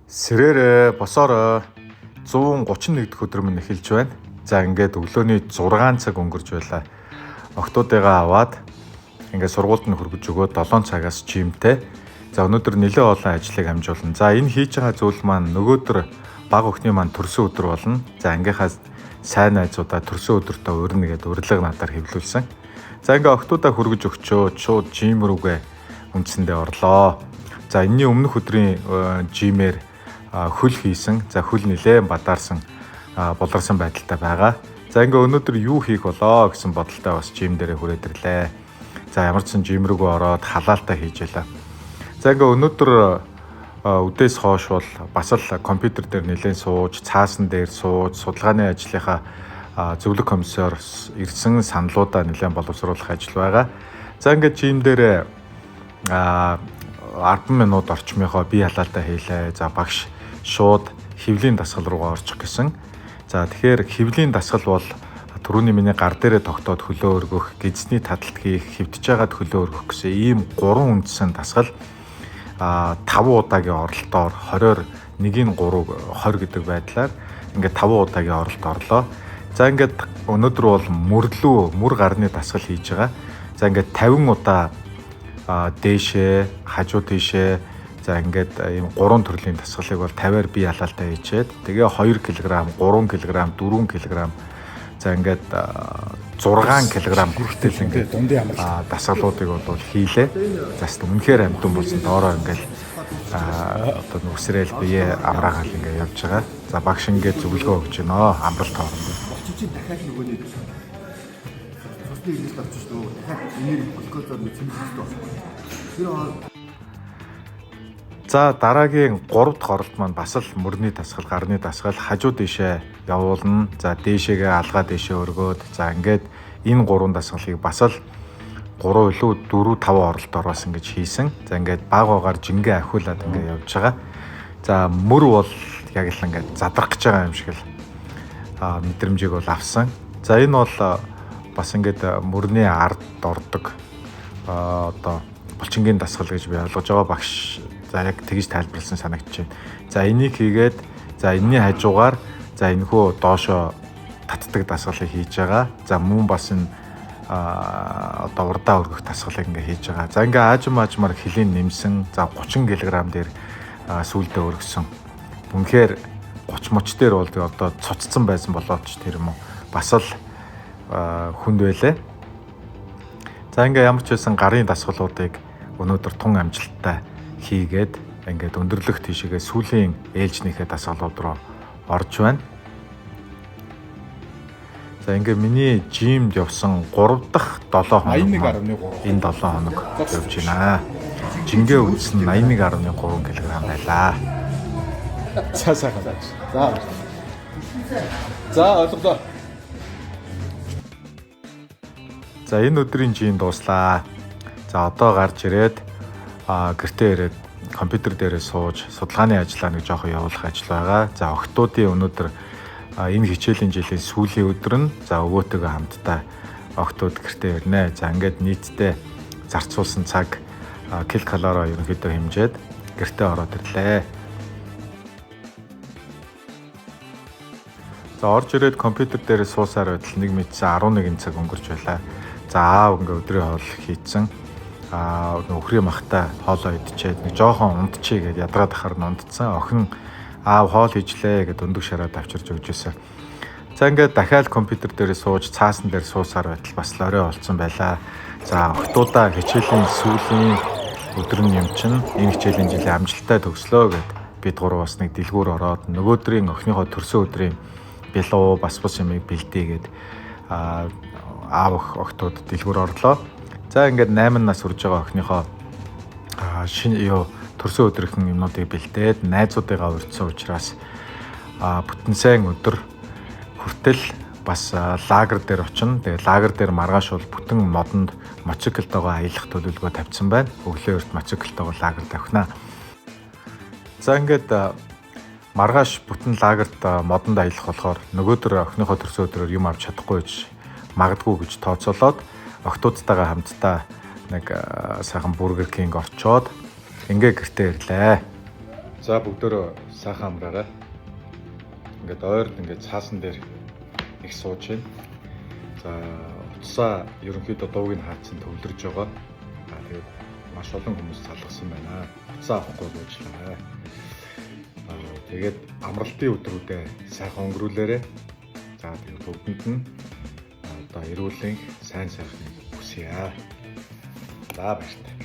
Сэрээрээ босоорой 131 дахь өдөр минь эхэлж байна. За ингээд өглөөний 6 цаг өнгөрч байлаа. Охтуудыгаа аваад ингээд сургуульд нь хүргэж өгөөд 7 цагаас gym-тэй. За өнөөдөр нэлээд олон ажлыг амжуулна. За энэ хийж байгаа зүйл маань нөгөөдөр баг охины маань төрсөн өдөр болно. За ангийнхаа сайн найзуудаа төрсөн өдөртөө урина гэдээ урилга надаар хэвлүүлсэн. За ингээ охтуудаа хүргэж өгчөө шууд gym рүүгээ үндсэндээ орлоо. За энэний өмнөх өдрийн gym-ээр хөл хийсэн. За хөл нэлээд бадаарсан, буларсан байдалтай байгаа. За ингээ өнөөдөр юу хийх болоо гэсэн бодолтой бас gym дээрээ хүрээд ирлээ. За ямар ч сан gym рүүгээ ороод халаалтаа хийж ялаа. За ингээ өнөөдөр үдээс хойш бол бас л компьютер дээр нэлээд сууж, цаасан дээр сууж, судалгааны ажлынхаа зөвлөх комиссоор ирсэн саналуудаа нэлээд боловсруулах ажил байгаа. За ингээд gym дээр 10 минут орчмынхоо бие халаалтаа хийлээ. За багш шууд хэвлийн дасгал руугаа орчих гэсэн. За тэгэхээр хэвлийн дасгал бол түрүүний миний гар дээрээ тогтоод хөлөө өргөх, гидсний таталт хийх, хэвтэж байгаад хөлөө өргөх гэсэн ийм гурван үндсэн дасгал 5 удаагийн оролтоор 20-оор 1-ийн 3 20 гэдэг байдлаар ингээд 5 удаагийн оролт орлоо. За ингээд өнөөдөр бол мөрлөө мөр гарны дасгал хийж байгаа. За ингээд 50 удаа дээшээ, хажуу тийшээ. За ингээд ийм гурван төрлийн дасгалыг бол 50-аар бие халаалтаа хийчээд тэгээ 2 кг, 3 кг, 4 кг, за ингээд 6 кг хүртэл ингээд дундын амралт дасгалуудыг бол хийлээ. За үнэхээр амтан болсон доороо ингээд одоо нүсрээл бие амраагаал ингээд явж байгаа. За багш ингээд зөвлөгөө өгч байна. Амралт хоорондоо. Болчих чинь дахиад нөгөө нэг цусны илэрэлт авчих шүү дээ. Дахиад энерги глюкозоор нэг цэмлэх хэрэгтэй байна. Тэр За дараагийн 3 дахь оролт маань бас л мөрний дасгал, гарны дасгал хажуу дээшээ явуулна. За дээшээгээ алгаа дээшээ өргөөд за ингээд энэ гурван дасгалыг бас л 3 илүү 4 5 оролтоор бас ингэж хийсэн. За ингээд баг багаар жингээ ахиулаад ингээд явж байгаа. За мөр бол яг л ингээд задрах гэж байгаа юм шиг л мэдрэмжийг бол авсан. За энэ бол бас ингээд мөрний ард ордог одоо булчингийн дасгал гэж би ойлгож байгаа багш. За яг тэгж тайлбарласан санагдаж байна. За энийг хийгээд за энэний хажуугаар за энэхүү доошо татдаг дасгалыг хийж байгаа. За мөн бас энэ одоо урдаа өргөх дасгалыг ингээ хийж байгаа. За ингээ аажим аажмаар хилийн нэмсэн. За 30 кг дээр сүүлдээ өргөсөн. Үнэхээр 30 моч дээр бол тэгээ одоо цуцсан байсан болоод ч тэр юм уу. Бас л хүнд байлээ. За ингээ ямар ч байсан гарын дасгалуудыг өнөөдөр тун амжилттай хийгээд ингээд өндөрлөх тийшээгээ сүүлийн ээлжнийхээ дасгалууд руу орж байна. За ингээ миний gym-д явсан 3 дахь 7 хоног 81.3. Энэ 7 хоног явж байна. Жингээ үдсэн 81.3 кг байлаа. За сайхан. За. За ойлголоо. За энэ өдрийн gym дууслаа. За одоо гарч ирээд гэртээ ирээд компьютер дээрээ сууж судалгааны ажлаа нэг жоохон явуулах ажил байгаа. За охтуудын өнөөдөр энэ хичээлийн жилийн сүүлийн өдөр нь за өвөөтэйгөө хамтдаа охтууд гэртээ ирнэ. За ингээд нийтдээ зарцуулсан цаг кил калорио ерөнхийдөө хэмжээд гэртээ ороод ирлээ. За орж ирээд компьютер дээр суусаар байтал нэг мэдсэн 11 цаг өнгөрч байлаа. За аав ингээ өдрийн хоол хийцэн. Нөхрийн махтай хоолоо идчихэд нэг жоохон унтчихъя гэд ядраад ахаар нь унтцсан. Охин аав хоол хийжлээ гэд өндөг шараад авчирч өгч ирсэн. За ингээд дахиад компьютер дээр сууж цаасан дээр суусаар байтал бас л орой болцсон байлаа. За охтуудаа хичээлийн сүүлийн өдөр нь юм чинь энэ хичээлийн жилийн амжилттай төгслөө гэд бид гурав бас нэг дэлгүүр ороод нөгөөдрийн охиныхоо төрсөн өдрийн бэлүү бас бус юмыг бэлдээ гэд аав охтууд дэлгүүр орлоо. За ингээд 8 нас хүрж байгаа охиныхоо шинэ юу төрсөн өдрийнхэн юмнуудыг бэлдээд найзуудыгаа урьдсан учраас бүтэн сайн өдөр хүртэл бас лагер дээр очино. Тэгээ лагер дээр маргааш бол бүтэн модонд мотоциклтойгоо аялах төлөвлөгөө тавьсан байна. Өглөө өрт мотоциклтойгоо лагер тавхина. За ингээд маргааш бүтэн лагерт модонд аялах болохоор нөгөөдөр охиныхоо төрсөн өдрөөр юм авч чадахгүй гэж магадгүй гэж тооцоолоод охтуудтайгаа хамтдаа нэг сайхан Burger King орчоод ингээ гэртээ ирлээ. За, бүгдөө сайхан амраарай. Ингээд ойрд ингээд цаасан дээр их сууж байна. За, утсаа ерөнхийдөө дууг нь хаацсан төвлөрж байгаа. Аа, тэгээд маш олон хүмүүс залгасан байна. Утсаа авахгүй буучлаа. Аа, тэгээд амралтын өдрүүдээ сайхан өнгөрүүлээрэй. За, тэгээд бүгдэнд нь одоо эрүүл энх, сайн сайхныг хүсье. За, баяртай.